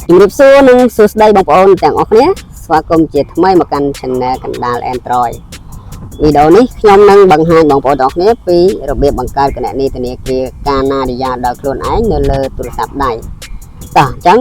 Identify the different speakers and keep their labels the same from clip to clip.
Speaker 1: ជំរាបសួរនិងសួស្តីបងប្អូនទាំងអស់គ្នាស្វាគមន៍ជាថ្មីមកកាន់ Channel កណ្ដាល Android វីដេអូនេះខ្ញុំនឹងបង្ហាញបងប្អូនទាំងអស់គ្នាពីរបៀបបង្កើតគណនីធនាគារកាណាឌីយ៉ាដោយខ្លួនឯងនៅលើទូរស័ព្ទដៃតោះអញ្ចឹង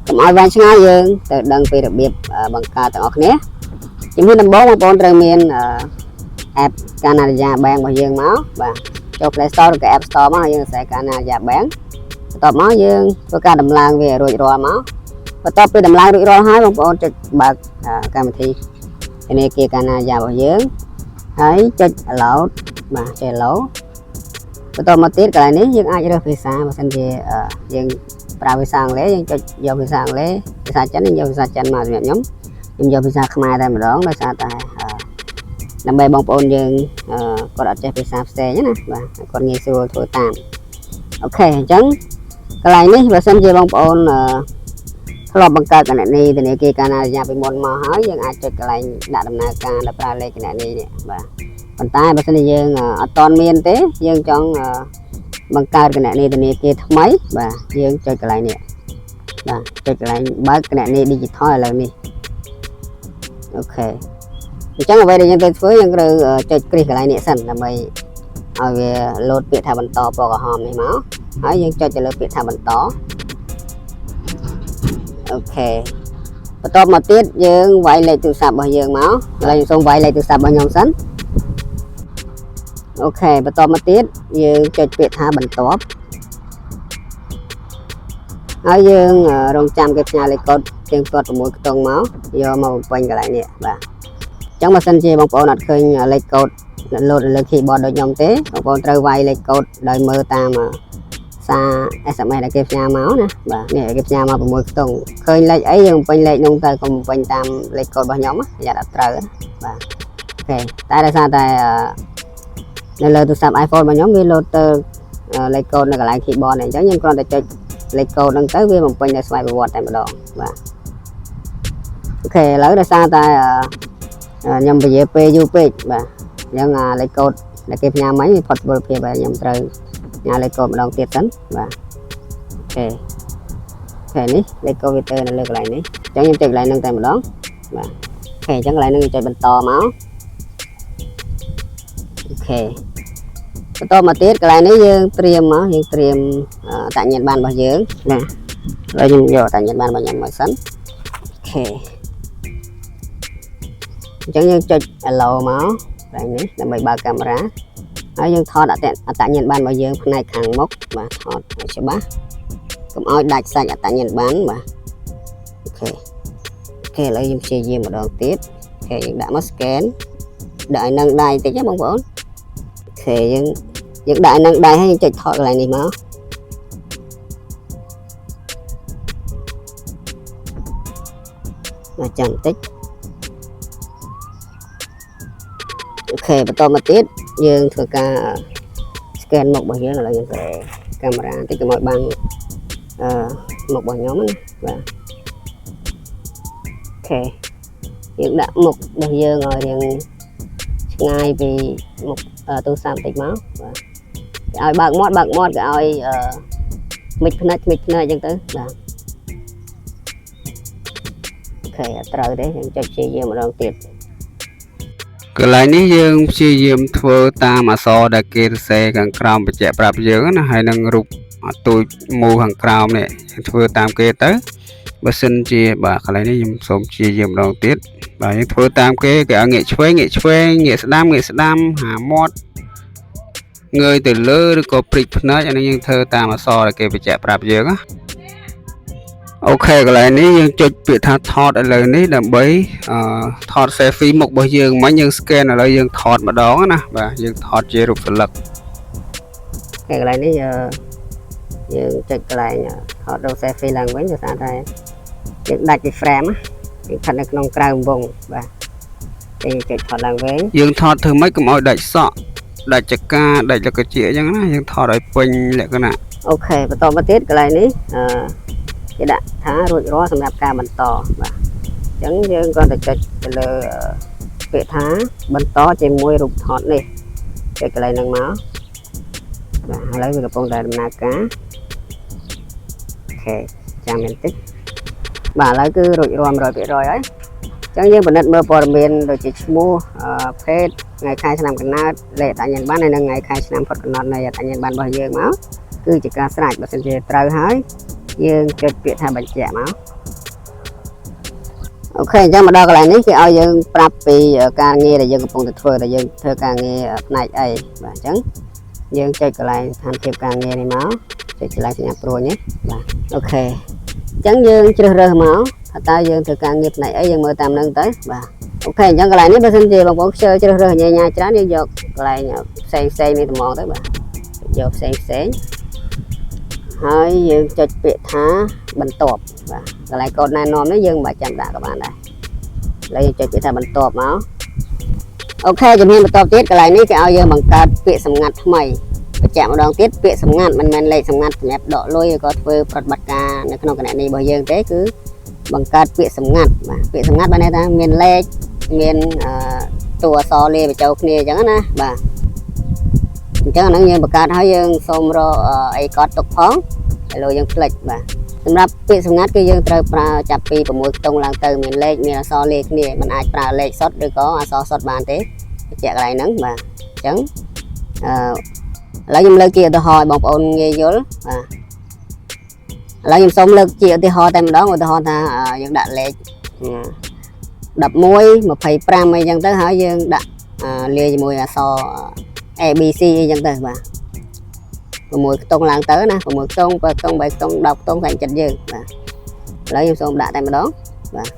Speaker 1: កុំឲ្យវែងឆ្ងាយយើងទៅដឹងពីរបៀបបង្កើតទាំងអស់គ្នាជំហានដំបូងបងប្អូនត្រូវមាន app កាណាឌីយ៉ា Bank របស់យើងមកបាទចូល Play Store ឬក៏ App Store មកហើយយើងសរសេរកាណាឌីយ៉ា Bank បន្ទាប់មកយើងធ្វើការដំឡើងវារួចរាល់មកបន្ទាប់ពីដំឡើងរួចរាល់ហើយបងប្អូនចុចបើកកម្មវិធីធនាគារកាណាយ៉ារបស់យើងហើយចុច allow បាទចុច allow បន្តមកទៀតកន្លែងនេះយើងអាចរើសភាសាបើសិនជាយើងប្រើភាសាអង់គ្លេសយើងចុចយកភាសាអង់គ្លេសភាសាចិនយើងយកភាសាចិនមកសម្រាប់ខ្ញុំខ្ញុំយកភាសាខ្មែរតែម្ដងដោយសារតែដើម្បីបងប្អូនយើងគាត់អត់ចេះភាសាផ្សេងណាបាទគាត់ងាយស្រួលធ្វើតាម OK អញ្ចឹងកន្លែងនេះបើសិនជាបងប្អូនធ្លាប់បង្កើតគណនីធនាគារកាណាឌីយ៉ាពីមុនមកហើយយើងអាចចុចកន្លែងដាក់ដំណើរការដោយប្រើលេខគណនីនេះបាទប៉ុន្តែបើសិនជាយើងអត់ទាន់មានទេយើងចង់បង្កើតគណនីធនាគារថ្មីបាទយើងចុចកន្លែងនេះបាទចុចកន្លែងបើកគណនី digital ឥឡូវនេះ OK អញ្ចឹងអ្វីដែលយើងត្រូវធ្វើយើងត្រូវចុចគ្រីសកន្លែងនេះសិនដើម្បីឲ្យវាលោតពាក្យថាបន្តពណ៌ក្រហមនេះមកហើយយើងចុចទៅលើពាក្យថាបន្ត OK បន្ទាប់មកទៀតយើងវាយលេខទូរស័ព្ទរបស់យើងមកឥឡូវខ្ញុំសូមវាយលេខទូរស័ព្ទរបស់ខ្ញុំសិន OK បន្ទាប់មកទៀតយើងចុចពាក្យថាបន្ទាប់ហើយយើងរងចាំគេផ្ញើលេខកូដទៀងទាត់6ខ្ទង់មកយកមកបំពេញកន្លែងនេះបាទអញ្ចឹងបើសិនជាបងប្អូនអត់ឃើញលេខកូដលោតនៅលើ keyboard ដូចខ្ញុំទេបងប្អូនត្រូវវាយលេខកូដដោយមើលតាម សារ SMS ដែលគេផ្ញើមកណាបាទនេះគេផ្ញើមក6ខ្ទង់ឃើញលេខអីយើងបំពេញលេខនោះទៅកុំបំពេញតាមលេខកូដរបស់ខ្ញុំប្រយ័ត្នអត់ត្រូវបាទ OK តែដោយសារតែនៅលើទូរស័ព្ទ iPhone របស់ខ្ញុំវាលោតទៅលេខកូដនៅកន្លែង keyboard នេះអញ្ចឹងខ្ញុំគ្រាន់តែចុចលេខកូដហ្នឹងទៅវាបំពេញនៅស្វ័យប្រវត្តិតែម្ដងបាទ OK ឥឡូវដោយសារតែខ្ញុំពន្យាពេលយូរពេកបាទអញ្ចឹងអាលេខកូដដែលគេផ្ញើមិញវាផុតសុពលភាពហើយខ្ញុំត្រូវផ្ញើលេខកូដម្ដងទៀតសិនបាទ OK នេះលេខកូដវាទៅនៅលើកន្លែងនេះអញ្ចឹងខ្ញុំចុចកន្លែងហ្នឹងតែម្ដងបាទ OK អញ្ចឹងកន្លែងហ្នឹងខ្ញុំចុចបន្តមក OK បន្តមកទៀតកន្លែងនេះយើងត្រៀមមកយើងត្រៀមអត្តញ្ញាណប័ណ្ណរបស់យើងបាទឥឡូវខ្ញុំយកអត្តញ្ញាណប័ណ្ណរបស់ខ្ញុំមកសិន OK អញ្ចឹងយើងចុច allow មកកន្លែងនេះដើម្បីបើកកាមេរ៉ាហើយយើងថតអត្តញ្ញាណប័ណ្ណរបស់យើងផ្នែកខាងមុខបាទថតឲ្យច្បាស់កុំឲ្យដាច់សាច់អត្តញ្ញាណប័ណ្ណបាទ OK ឥឡូវខ្ញុំព្យាយាមម្ដងទៀត OK យើងដាក់មក scan ដាក់ឲ្យនឹងដៃតិចណាបងប្អូន OK យើងយើងដាក់ឲ្យនឹងដៃហើយយើងចុចថតកន្លែងនេះមកមកចាំតិច OK បន្តមកទៀតយើងធ្វើការ scan មុខរបស់យើងឥឡូវយើងទៅកាមេរ៉ាតិចកុំឲ្យបាំងអឺមុខរបស់ខ្ញុំណាបាទ OK យើងដាក់មុខរបស់យើងឲ្យរៀងឆ្ងាយពីមុខទូរស័ព្ទតិចមកបាទគេឲ្យបើកមាត់បើកមាត់គេឲ្យអឺមិចភ្នែកមិចភ្នែកអញ្ចឹងទៅបាទ OK អត់ត្រូវទេយើងចុចព្យាយាមម្ដងទៀត
Speaker 2: កន្លែងនេះយើងព្យាយាមធ្វើតាមអក្សរដែលគេសរសេរខាងក្រោមបញ្ជាក់ប្រាប់យើងណាហើយនឹងរូបទូចមូលខាងក្រោមនេះយើងធ្វើតាមគេទៅបើសិនជាបាទកន្លែងនេះខ្ញុំសូមព្យាយាមម្ដងទៀតបាទយើងធ្វើតាមគេគេឲ្យងាកឆ្វេងងាកឆ្វេងងាកស្ដាំងាកស្ដាំហាមាត់ងើយទៅលើឬក៏ព្រិចភ្នែកអានេះយើងធ្វើតាមអក្សរដែលគេបញ្ជាក់ប្រាប់យើងណា OK កន្លែងនេះយើងចុចពាក្យថាថតឥឡូវនេះដើម្បីអឺថត selfie មុខរបស់យើងមិញយើង scan ឥឡូវយើងថតម្ដងណាបាទយើងថតជារូបសន្លឹក
Speaker 1: កន្លែងនេះយើងចុចកន្លែងថតរូប selfie ឡើងវិញដោយសារតែយើងដាច់ពី frame យើងស្ថិតនៅក្នុងក្រៅវងបាទគេចុចថតឡើងវិញ
Speaker 2: យើងថតធ្វើម៉េចកុំឲ្យដាច់សក់ដាច់ចកាដាច់លក្ខជាអញ្ចឹងណាយើងថតឲ្យពេញលក្ខណៈ
Speaker 1: OK បន្តមកទៀតកន្លែងនេះអឺគេដាក់ថារួចរាល់សម្រាប់ការបន្តបាទអញ្ចឹងយើងគ្រាន់តែចុចទៅលើពាក្យថាបន្តជាមួយរូបថតនេះចុចកន្លែងហ្នឹងមកបាទឥឡូវវាកំពុងតែដំណើរការ OK ចាំបន្តិច បាទឥឡូវគឺរួចរាល់100%ហើយអញ្ចឹងយើងពិនិត្យមើលព័ត៌មានដូចជាឈ្មោះភេទថ្ងៃខែឆ្នាំកំណើតលេខអត្តសញ្ញាណប័ណ្ណហើយនិងថ្ងៃខែឆ្នាំផុតកំណត់នៃអត្តសញ្ញាណប័ណ្ណរបស់យើងមកគឺជាការស្រេចបើសិនជាត្រូវហើយយើងចុចពាក្យថាបញ្ជាក់មក OK អញ្ចឹងមកដល់កន្លែងនេះគេឲ្យយើងប្រាប់ពីការងារដែលយើងកំពុងតែធ្វើដែលយើងធ្វើការងារផ្នែកអីបាទអញ្ចឹងយើងចុចកន្លែងស្ថានភាពការងារនេះមកចុចកន្លែងសញ្ញាព្រួញនេះបាទ OK អញ្ចឹងយើងជ្រើសរើសមកថាតើយើងធ្វើការងារផ្នែកអីយើងមើលតាមនឹងទៅបាទ OK អញ្ចឹងកន្លែងនេះបើសិនជាបងប្អូនខ្ជិលជ្រើសរើសញ៉ៃញ៉ាច្រើនយើងយកកន្លែងផ្សេងផ្សេងនេះត្មងទៅបាទយកផ្សេងផ្សេងហើយយើងចុចពាក្យថាបន្ទាប់បាទកន្លែងកូដណែនាំនេះយើងមិនបាច់ចាំដាក់ក៏បានដែរឥឡូវយើងចុចពាក្យថាបន្ទាប់មក OK ជំហានបន្ទាប់ទៀតកន្លែងនេះគេឲ្យយើងបង្កើតពាក្យសម្ងាត់ថ្មីបញ្ជាក់ម្ដងទៀតពាក្យសម្ងាត់មិនមែនលេខសម្ងាត់សម្រាប់ដកលុយឬក៏ធ្វើប្រតិបត្តិការនៅក្នុងគណនីរបស់យើងទេគឺបង្កើតពាក្យសម្ងាត់បាទពាក្យសម្ងាត់បានន័យថាមានលេខមានតួអក្សរលាយបញ្ចូលគ្នាអញ្ចឹងណាបាទអញ្ចឹងអាហ្នឹងយើងបង្កើតហើយយើងសូមរកអីកត់ទុកផងឥឡូវយើងផ្លិចបាទសម្រាប់ពាក្យសម្ងាត់គឺយើងត្រូវប្រើចាប់ពី6ខ្ទង់ឡើងទៅមានលេខមានអក្សរលាយគ្នាមិនអាចប្រើលេខសុទ្ធឬក៏អក្សរសុទ្ធបានទេបញ្ជាក់កន្លែងហ្នឹងបាទអញ្ចឹងអឺឥឡូវខ្ញុំលើកជាឧទាហរណ៍ឲ្យបងប្អូនងាយយល់បាទឥឡូវខ្ញុំសូមលើកជាឧទាហរណ៍តែម្ដងឧទាហរណ៍ថាយើងដាក់លេខ11 25អីចឹងទៅហើយយើងដាក់លាយជាមួយអក្សរ A B C អីចឹងទៅបាទ6ខ្ទង់ឡើងទៅណា6ខ្ទង់7ខ្ទង់3ខ្ទង់10ខ្ទង់តែចិត្តយើងបាទឥឡូវខ្ញុំសូមដាក់តែម្ដងបាទ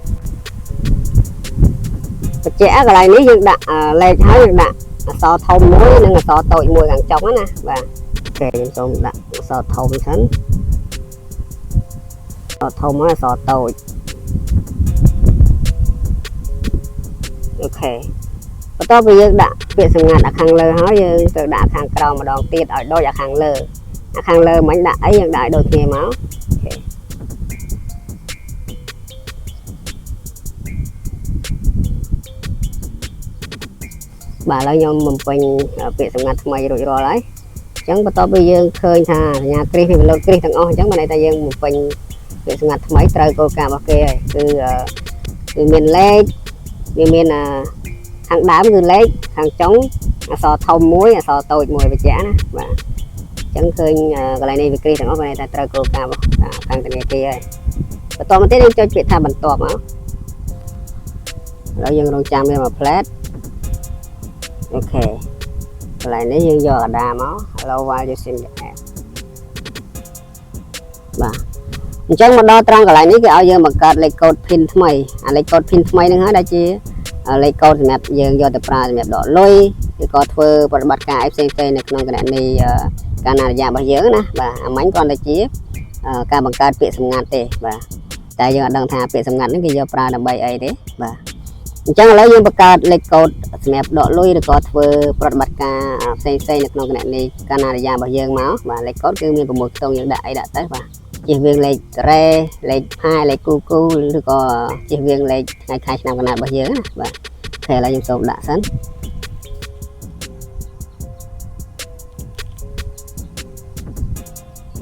Speaker 1: បញ្ជាក់កន្លែងនេះយើងដាក់លេខហើយយើងដាក់អក្សរធំមួយនិងអក្សរតូចមួយខាងចុងណាបាទ OK ខ្ញុំសូមដាក់អក្សរធំសិនអក្សរធំហើយអក្សរតូច OK បន្ទាប់ពីយើងដាក់ពាក្យសម្ងាត់អាខាងលើហើយយើងទៅដាក់ខាងក្រោមម្ដងទៀតឲ្យដូចអាខាងលើអាខាងលើមិញដាក់អីយើងដាក់ឲ្យដូចគ្នាមក OK បាទឥឡូវខ្ញុំបំពេញពាក្យសម្ងាត់ថ្មីរួចរាល់ហើយអញ្ចឹងបន្ទាប់ពីយើងឃើញថាសញ្ញាគ្រីសវាលោតគ្រីសទាំងអស់អញ្ចឹងបានន័យថាយើងបំពេញពាក្យសម្ងាត់ថ្មីត្រូវគោលការណ៍របស់គេហើយគឺគឺមានលេខវាមានខាងដើមគឺលេខខាងចុងអក្សរធំមួយអក្សរតូចមួយបញ្ជាក់ណាបាទអញ្ចឹងឃើញកន្លែងនេះវាគ្រីសទាំងអស់បានន័យថាត្រូវគោលការណ៍របស់ខាងធនាគារហើយបន្តមកទៀតយើងចុចពាក្យថាបន្ទាប់មកឥឡូវយើងរងចាំវាមួយផ្លែត OK កន្លែងនេះយើងយកអាដាមក allow while using the app បាទអញ្ចឹងមកដល់ត្រង់កន្លែងនេះគេឲ្យយើងបង្កើតលេខកូដ PIN ថ្មីអាលេខកូដ PIN ថ្មីហ្នឹងហើយដែលជាលេខកូដសម្រាប់យើងយកទៅប្រើសម្រាប់ដកលុយឬក៏ធ្វើប្រតិបត្តិការអីផ្សេងៗនៅក្នុងគណនីកាណារិយារបស់យើងណាបាទអាមិញគ្រាន់តែជាការបង្កើតពាក្យសម្ងាត់ទេបាទតែយើងអត់ដឹងថាពាក្យសម្ងាត់ហ្នឹងគេយកប្រើដើម្បីអីទេបាទអញ្ចឹងឥឡូវយើងបង្កើតលេខកូដសម្រាប់ដកលុយឬក៏ធ្វើប្រតិបត្តិការផ្សេងផ្សេងនៅក្នុងគណនីកាណារិយារបស់យើងមកបាទលេខកូដគឺមាន6ខ្ទង់យើងដាក់អីដាក់ទៅបាទជៀសវាងលេខការ៉េលេខផែលេខគូគូឬក៏ជៀសវាងលេខថ្ងៃខែឆ្នាំកំណើតរបស់យើងណាបាទ OK ឥឡូវខ្ញុំសូមដាក់សិន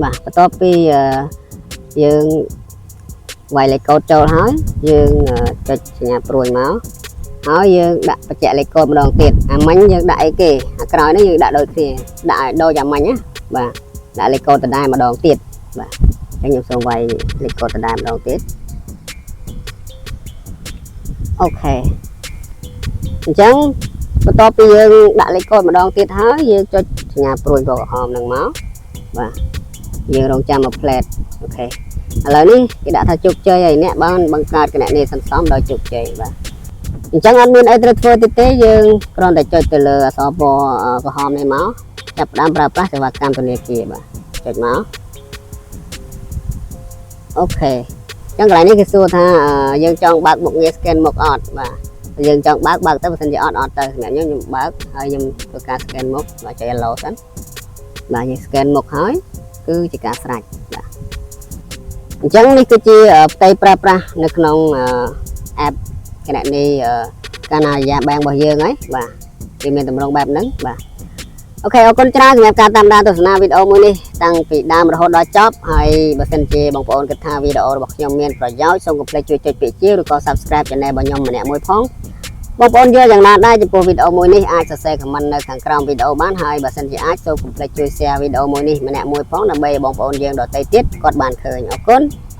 Speaker 1: បាទបន្ទាប់ពីយើងវាយលេខកូដចូលហើយយើងចុចសញ្ញាព្រួយមកហើយយើងដាក់បញ្ជាក់លេខកូដម្ដងទៀតអាមិញយើងដាក់អីគេអាក្រោយនេះយើងដាក់ដូចគ្នាដាក់ឲ្យដូចអាមិញណាបាទដាក់លេខកូដដដែលម្ដងទៀតបាទអញ្ចឹងខ្ញុំសូមវាយលេខកូដដដែលម្ដងទៀត OK អញ្ចឹងបន្ទាប់ពីយើងដាក់លេខកូដម្ដងទៀតហើយយើងចុចសញ្ញាព្រួយពណ៌ក្រហមនឹងមកបាទយើងរងចាំមួយផ្លែត OK ឥឡូវនេះគេដាក់ថាជោគជ័យហើយអ្នកបានបង្កើតគណនីសន្សំដោយជោគជ័យបាទអញ្ចឹងអត់មានអីត្រូវធ្វើទៀតទេយើងគ្រាន់តែចុចទៅលើអក្សរពណ៌ក្រហមនេះមកចាប់ផ្ដើមប្រើប្រាស់សេវាកម្មធនាគារបាទចុចមក OK អញ្ចឹងកន្លែងនេះគេសួរថាយើងចង់បើកមុខងារ scan មុខអត់បាទយើងចង់បើកបើកទៅបើសិនជាអត់អត់ទៅសម្រាប់ខ្ញុំខ្ញុំបើកហើយខ្ញុំធ្វើការ scan មុខបាទចុច allow សិនបាទយើង scan មុខហើយគឺជាការស្រេចបាទអញ្ចឹងនេះគឺជាផ្ទៃប្រើប្រាស់នៅក្នុង app គណនីកាណាយ៉ា Bank របស់យើងហើយបាទវាមានទម្រង់បែបហ្នឹងបាទ OK អរគុណច្រើនសម្រាប់ការតាមដានទស្សនាវីដេអូមួយនេះតាំងពីដើមរហូតដល់ចប់ហើយបើសិនជាបងប្អូនគិតថាវីដេអូរបស់ខ្ញុំមានប្រយោជន៍សូមកុំភ្លេចជួយចុចពាក្យជាឬក៏ Subscribe Channel របស់ខ្ញុំម្នាក់មួយផងបងប្អូនយល់យ៉ាងណាដែរចំពោះវីដេអូមួយនេះអាចសរសេរ comment នៅខាងក្រោមវីដេអូបានហើយបើសិនជាអាចសូមកុំភ្លេចជួយ share វីដេអូមួយនេះម្នាក់មួយផងដើម្បីឲ្យបងប្អូនយើងដទៃទៀតគាត់បានឃើញអរគុណ។